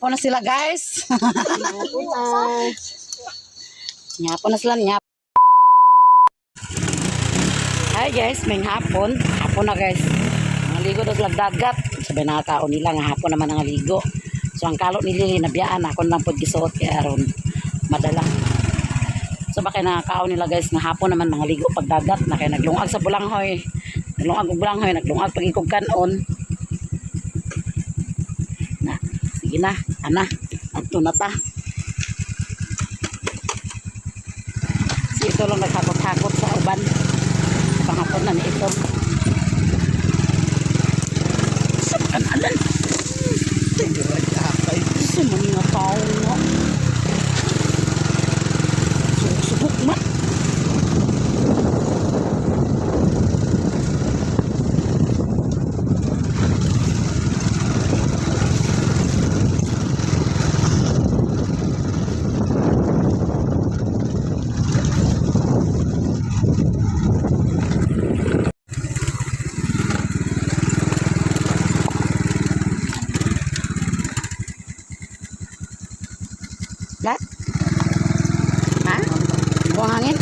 Hapon na sila, guys. Nyapon na sila, nyap. Hi guys, may hapon. Hapon na, guys. Mga ligo daw sila dagat. Sabi na tao nila nga hapon naman ang ligo. So ang kalo ni Lily nabiyaan ako lang pod gisuot kay aron madala. So baka nakakaon nila, guys, nga hapon naman mga ligo pag dagat na kay naglungag sa bulanghoy. Naglungag og bulanghoy, naglungag pag ikog kanon. Na, sige na, ana, adto na ta. Si ito lang naghakot-hakot sa uban. Panghapon na ni ito. Sa kanalan. Sa mga tao nga. Subok-subok man. Lahat? Ha? Buang hangin?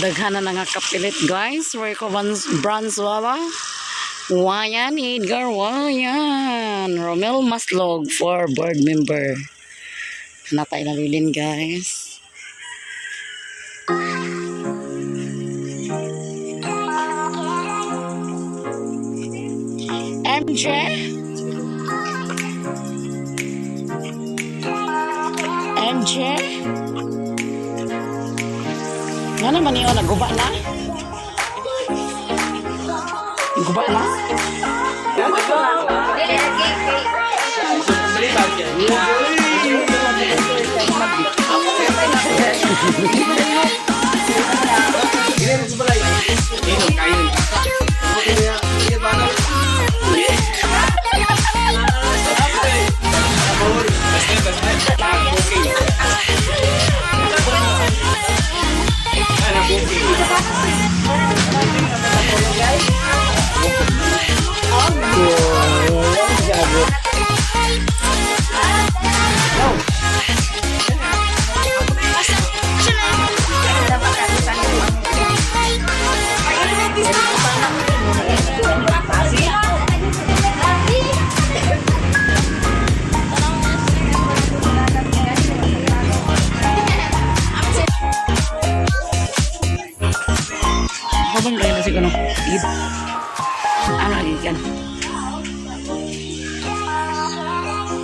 Daghan na nga kapilit, guys. Rico Branzuela. Wayan Edgar Wayan. Romel Maslog for board member. Natay na lilin, guys. MJ? MJ? Nga naman yun, naguba na? Guba na? Inom kayo. gikan, oh. Gid. Ano gikan?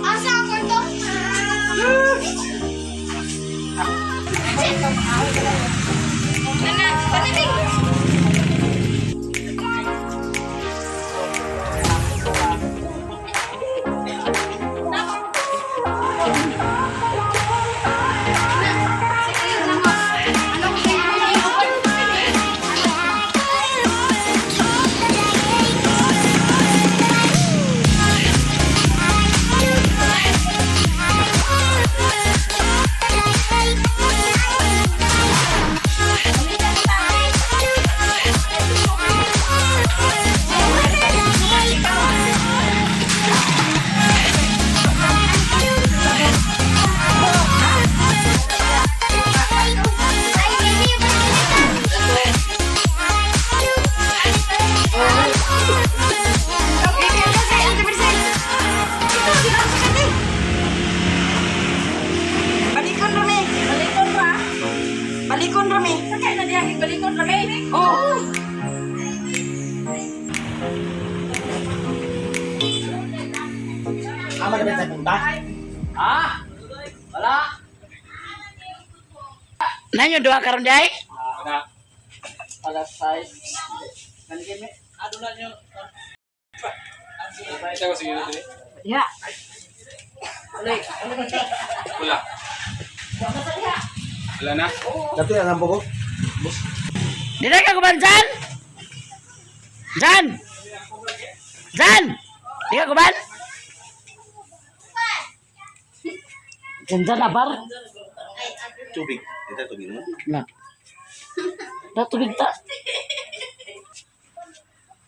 Asa ako to? Nana, panating! Balikon rami. Balikon ra. Balikon rami. Sakay na diya balikon rami. Oh. Ama na ba punta? Ah! Wala! Nanyo duha karon day? Wala. Alas 6. Nanigin me. Ano na nyo? Ya. Wala. Wala na? Dati ang ambo ko. Dili ka kuban Jan? Jan! Jan! Di ka kuban? Jan Jan abar? Tubig. Ito tubig mo. Na. Da tubig ta.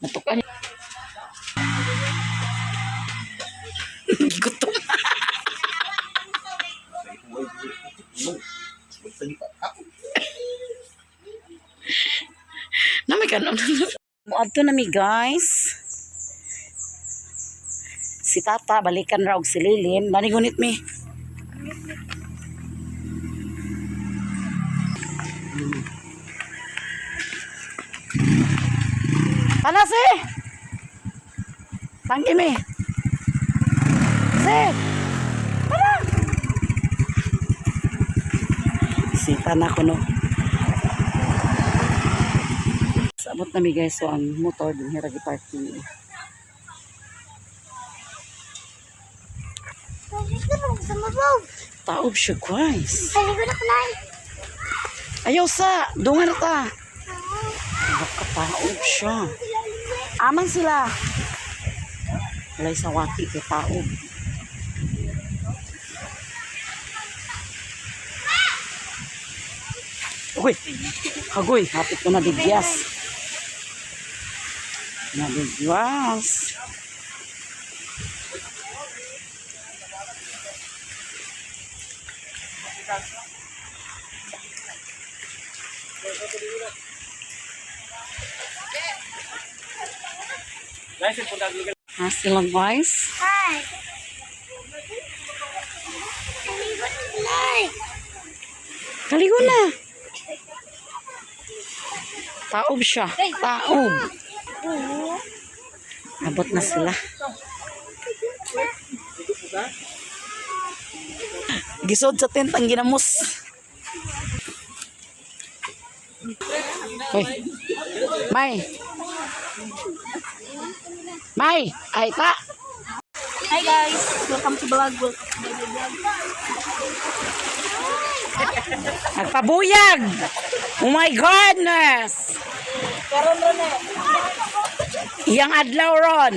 Natukan. Gutom. Na may kanon. Muadto na mi, guys. Si Tata balikan ra og si Lilin. Nanigunit mi. Panas eh! Tangki mi. Se! Tara! Sita na ko no. Sabot na mi, guys, so ang motor din hira gi-parking. Taob siya, guys. Ayaw sa, dungan na ta. Baka taob siya. Aman sila. Walay sa waki kay taob. Uy, hagoy, hapit ko na digyas. Nadigyas. Ha sila, guys. Hi. Kaligo na. Taob siya. Taob. Abot na sila. Gisod sa tent ang ginamos. Hoy. May. May, ay ta. Hi guys, welcome to vlog. Welcome to my vlog. Nagpabuyag. Oh my goodness. Karon ron eh. Iyang adlaw ron.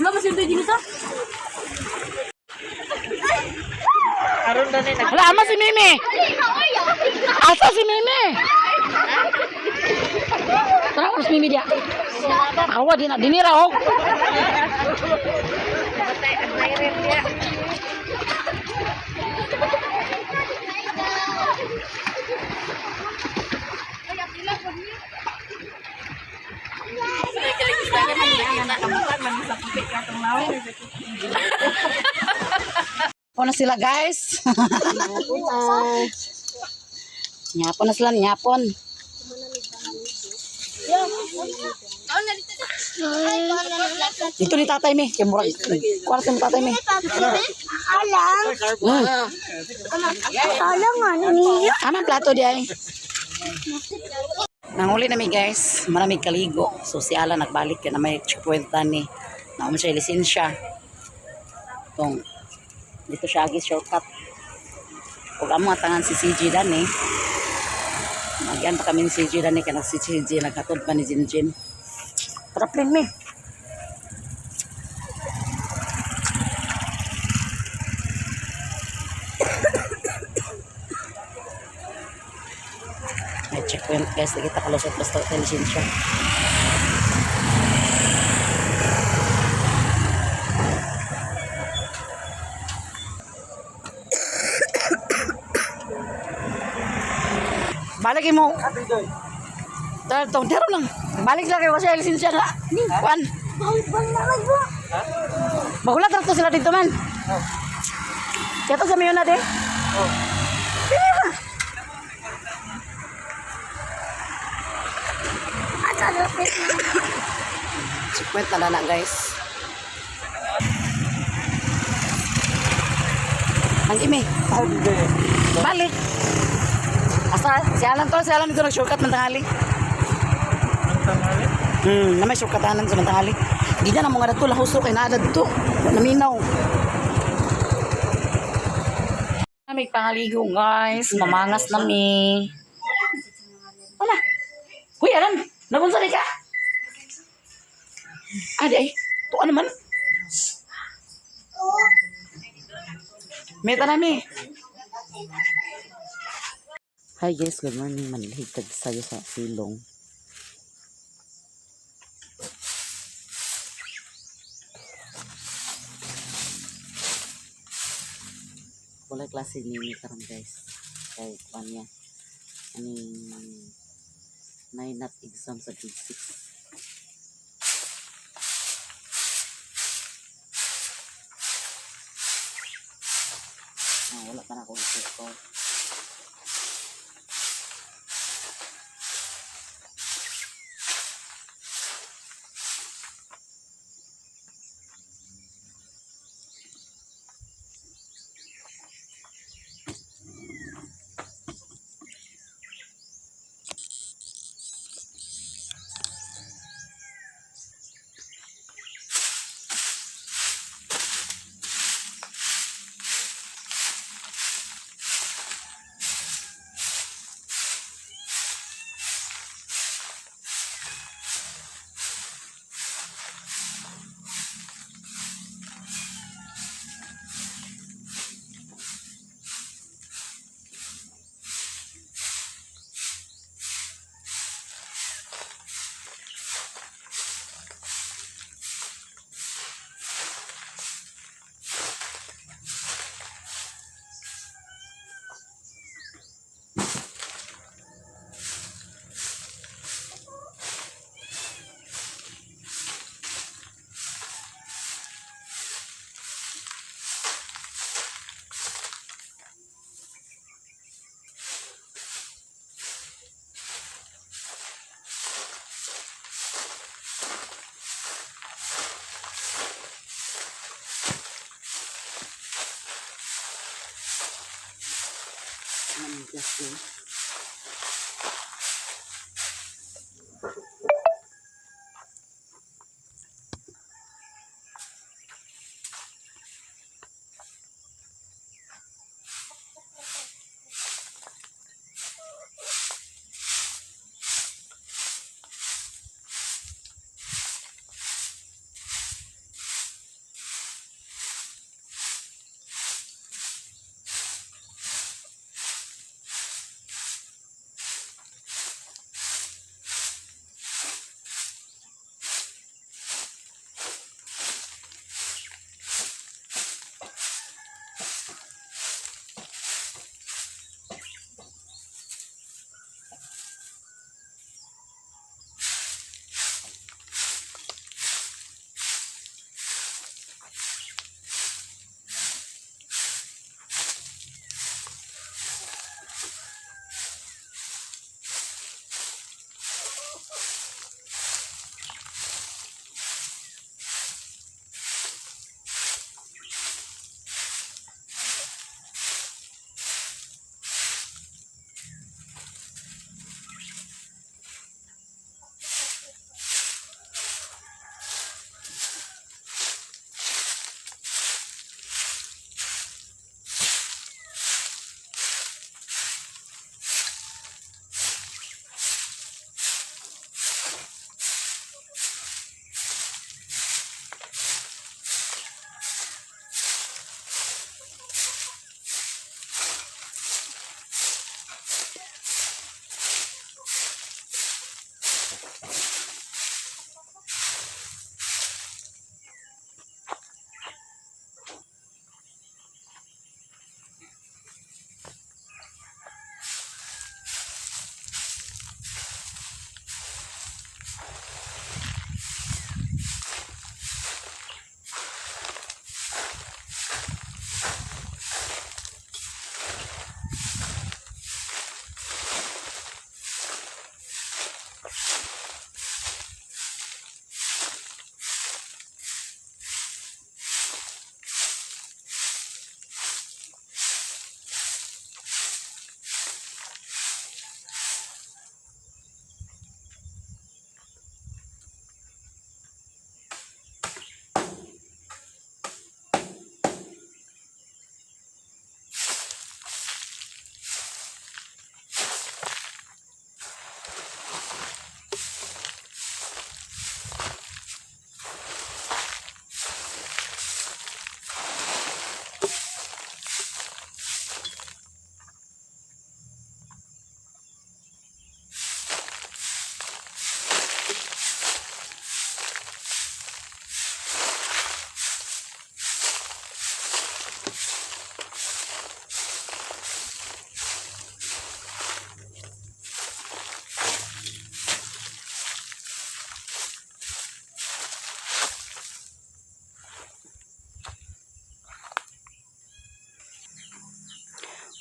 Wala ba siya dito sa? Karon na ni Wala, ama si Mimi. Asa si Mimi? Tara ko si Mimi dia. Awa din na dinira oh. Nyapon na sila, guys. Nyapon na sila, nyapon. Dito ni tatay mi. Kay murag kwarto ni tatay mi. Alam. Alam nga niya. Anong plato di ay? Nanguli na mi, guys, marami kaligo. So si Alan nagbalik kay na may checkpoint ni. Nauma siya lisensya. Tong dito siya agi shortcut. Ug amo tangan si CG dan eh. Nagyan pa kami ni CG dan eh kay nag si CG naghatod pa ni Jinjin. Tara plane mi. May checkpoint, guys, lagi ta kalusot basta sa lisensya. Balik mo. Tara, tong tero lang. Balik lang kayo kasi lisensya na. Kuan. Magulat ra to sila dito man. Kaya to sa mayon na de. Dili ba? Checkpoint na na, guys. Ang imi. Balik. Asa, si Alan to, si Alan dito nag-shortcut man tangali. Na may shortcutanan sa mantangali. Di na mga dato lahuso kay naa dadto. Naminaw. May pangaligo, guys. Mamangas na mi. Wala. Huy, Alan, nagunsa di ka? Adi ay, tuwa naman. Meta na mi. Hi guys, good morning. Manlihig tag sayo sa silong. Wala klase ni mi karon, guys. Kay kuan niya. Aning nine not exam sa grade 6. Ah, wala pa na ako ito. Naman class.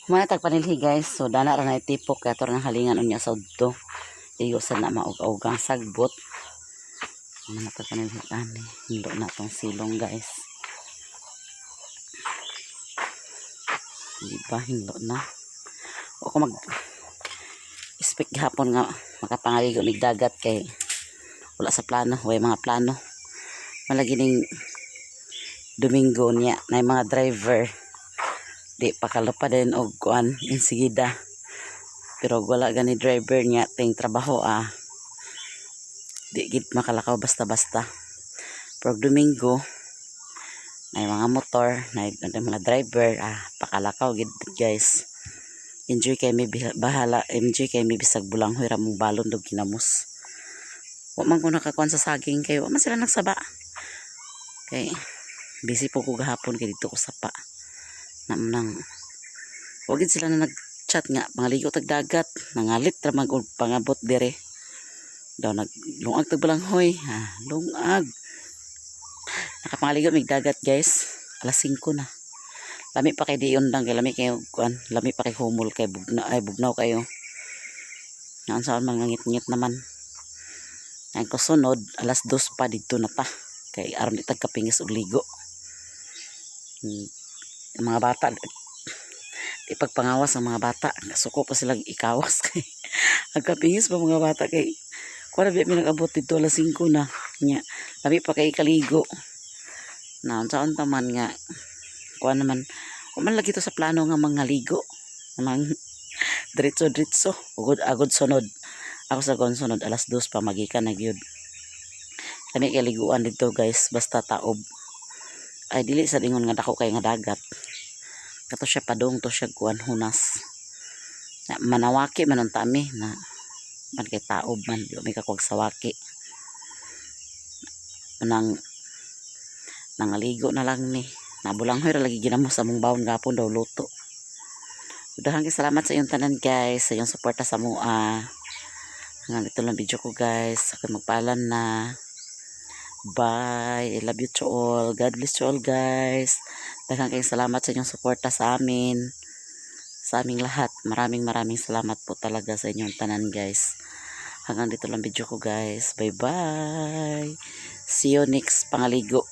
Humana tag panilhi, guys. So dana ra na itipok kay ato ra nang halingan unya sa udto. Igo sa na maug-og ang sagbot. Humana tag panilhi ani. Hindo na tong silong, guys. Di ba hindo na? O ko mag expect gihapon nga makapangaligo mig dagat kay wala sa plano, way mga plano. Malagi ning Domingo niya na mga driver di pa pa din og kuan insigida, pero wala gani driver niya ting trabaho, di gid makalakaw basta-basta. Pero og Domingo na mga motor na mga driver, pakalakaw gid, guys. Enjoy kay mi, bahala, enjoy kay mi bisag bulanghoy ra mong balon dog kinamos. Wa man ko nakakuan sa saging kay wa man sila nagsaba kay busy po ko gahapon kay dito ko sapa na nang wa gid sila na nag-chat nga mangaligo tag dagat. Nangalit ra mag og pangabot dire daw, naglungag tag balanghoy ha, lungag. Nakapangaligo mig dagat, guys, alas 5 na. Lami pa kay diyon lang kay lami kay kuan, lami pa kay humol kay bugna, ay bugnaw kayo. Naan saan mga ngit-ngit naman. Ang kasunod alas 2 pa didto na ta kay aron di tag kapingis og ligo. Ang mga bata di pagpangawas, ang mga bata kasuko pa sila ikawas kay ang kapingis pa mga bata kay kuan na biya mi nag-abot dito alas 5 na nya, lami pa kay kaligo na. Unsaon pa man nga kuan naman, wa man lagi to sa plano nga mga ligo mang diretso diretso ugod agod. Sunod ako sa gon sunod alas 2 pa magikan na gyud kami kay liguan dito, guys, basta taob. Ay dili sa ingon nga dako kay nga dagat kato siya, padung to siya kuan, hunas na, manawaki man ang tami na man kay taob man, di mi kakuwag sawaki. Nang nangaligo na lang ni nabulanghoy ra lagi ginamo sa among bawon gapon daw luto. Daghang kay salamat sa iyong tanan, guys, sa iyong suporta sa mua. Hanggang dito lang video ko, guys. Ako magpaalam na. Bye. I love you to all. God bless to all, guys. Daghang kay salamat sa inyong suporta sa amin, sa aming lahat. Maraming maraming salamat po talaga sa inyong tanan, guys. Hanggang dito lang video ko, guys. Bye bye. See you next pangaligo.